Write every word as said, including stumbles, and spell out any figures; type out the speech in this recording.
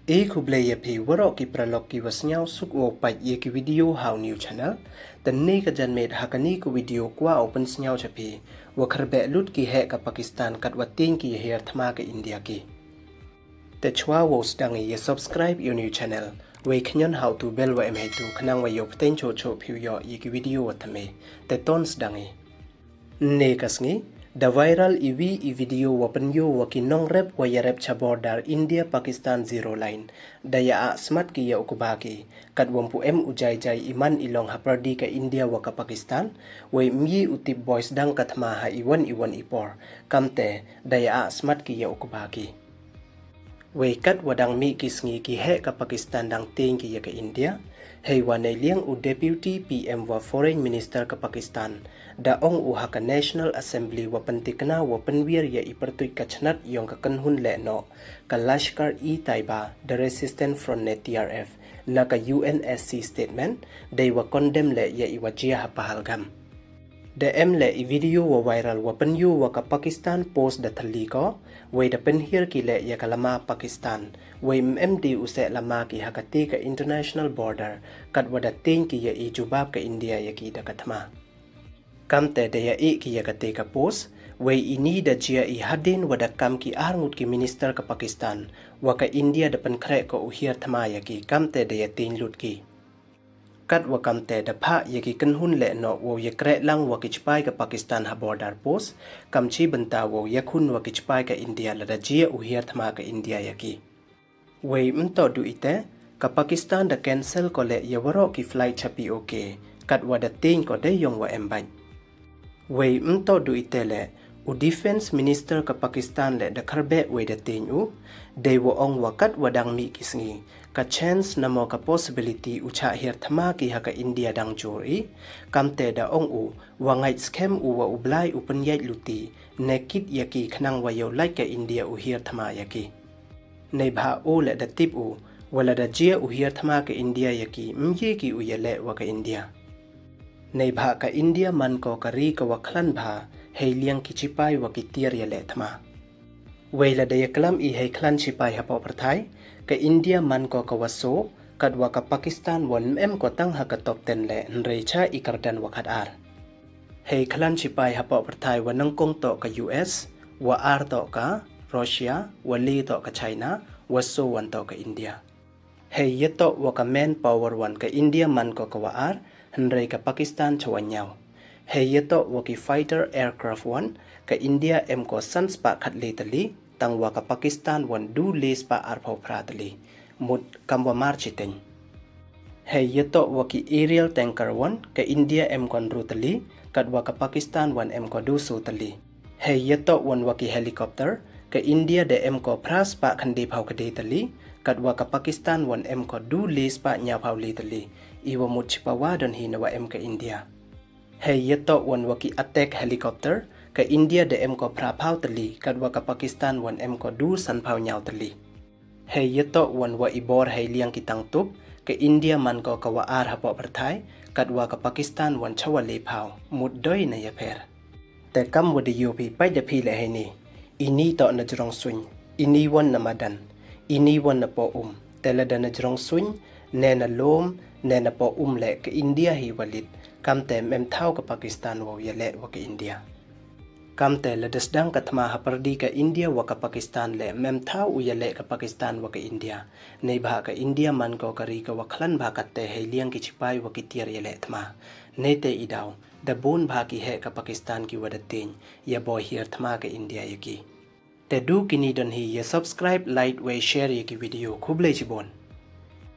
E khublei ya phi waroh ki paralok ki wa sniaw suk wow pait ya ki video ha u new channel. Te ni ka janmiet ha kani ka video kwah u pynsniaw cha phi wa khyrbeh lut ki heh ka Pakistan kat wa tieng ki ya hiar thma ka India ki. Te chwa wow sdang i ya subscribe ya u new channel, wei khñion ha u tu bell wa em heitu khnang wa yoh pteng choh choh phi u yoh ya ki video wa thymme. Te ton sdang i. Ne ka sngi, da viral i wi i video wa pynyoo wa ki nongrep wa yarep cha border India Pakistan zero line, da ya ah smat ki ya u kba ki, kat wa mpu em u jai jai i man i long ha pyrdi ka India wa ka Pakistan, wei myi u tip boi sdang ka thma ha i wan i wan i por, kamte da ya ah smat ki ya u kba ki. Wei kat wa dang mih ki sngi ki heh ka Pakistan dang tieng ki ya ka India, hei wa nei liang u Deputy P M wa Foreign Minister ka Pakistan, da ong u ha ka National Assembly wa pyntikna wa pynwiar ya i pyrtuit ka chnat yong ka kynhun leh noh, ka Lashkar-e-Taiba, the Resistance Front ne T R F, na ka U N S C statement, dei wa condemn leh ya i wa jia ha Pahalgam. Da em leh i video wa viral wa pynyoo wa ka Pakistan Post da thylli ko, wei da pynhiar ki leh ya ka lama Pakistan, wei mem di u seh lama ki ha kati ka international border, kat wa da tieng ki ya i jubab ka India ya ki da ka thma. Kamte da ya ih ki ya kati ka post, wei ini da jia i hadien wa da kam ki ar ngut ki minister ka Pakistan, wa ka India da pynkhreh ko u hiar thma ya ki, kamte da ya tieng lut ki. Kat wa kamte da phah ya ki kynhun leh noh wow ya kreh lang wa ki chipai ka Pakistan ha border post, kam chi bynta wow ya khun wa ki chipai ka India lada jia u hiar thma ka India ya ki. Wei mtoh du ite, ka Pakistan da cancel ko leh ya waroh ki flight cha P O K, kat wa da tieng ko dei yong wa em bait. Wei mtoh du ite leh, u Defence Minister ka Pakistan leh da khyrbeh wei da tieng u, dei wa ong wa kat wa dang mih ki sngi, ka chance namo ka possibility u chah hiar thma ki ha ka India dang jur i, kamte da ong u, wa ngait skhem u wa u Blai u pynyait luti, ne kit ya ki khnang wa yow lait ka India u hiar thma ya ki. Neibhah u leh da tip u, wa lada jia u hiar thma ka India ya ki, mye ki u ya leh wa ka India. Neibhah ka India man ko ka ri ka wa khlan bha, hei liang ki chipai wa ki tiar ya leh thma. Wei lada ya klam i hei khlan chipai hapoh pyrthai, ka India man ko ka wa so, kat wa ka Pakistan wan mem ko tang ha ka top ten leh hynrei cha i kyrdan wa khat ar. Hei khlan chipai hapoh pyrthai wa nyngkong toh ka U S, wa ar toh ka Russia, wa le toh ka China, wa so wan toh ka India. Hei ya toh wa ka man power wan ka India man ko ka wa ar, hynrei ka Pakistan cha wa nyaw. Hei ya toh wa ki fighter aircraft wan, ka India em ko san spah khat le tylli, tang wa ka Pakistan wan du le spah arphaw phra tylli. Mut kam wa mar chiteng. Hei ya toh wa ki aerial tanker wan, ka India em ko ynru tylli, kat wa ka Pakistan wan em ko du so tylli. Hei ya toh wan wa ki helicopter, ka India da em ko phra spah khyndai phaw khyndai tylli, kat wa ka Pakistan wan em ko du le spah ñiaw phaw le tylli. I wa mut chipawa don hi na wa em ka India. Hei ya toh wan wa ki attack helicopter, ka India da em ko phra phaw tylli, kat wa ka Pakistan wan em ko du san phaw ñiaw tylli. Hei ya toh wan wa i bor hei liang ki tang tup, ka India man ko ka wa ar hapoh pyrthai, kat wa ka Pakistan wan cha wa le phaw, mut doi na ya pher. Te kam wa da yoh phi pait da phi leh heini. Ini toh na jrong suiñ, ini wan na madan, ini wan na poh um. Te lada na jrong suiñ, ne na lum, ne na poh um leh ka India hi wa lit, kamte mem thaw ka Pakistan wow ya leh wa ka India. Kamte lada sdang ka thma ha pyrdi ka India wa ka Pakistan leh mem thaw u ya leh ka Pakistan wa ka India. Neibhah ka India man ko ka ri ka wa khlan bha katte hei liang ki chipai wa ki tiar ya leh thma. Neite i daw, da bun bha ki heh ka Pakistan ki wa da tieng ya boi hiar thma ka India ya ki. Te du kini don hi, ya subscribe, like, wei share ya ki video. Khublei chibun.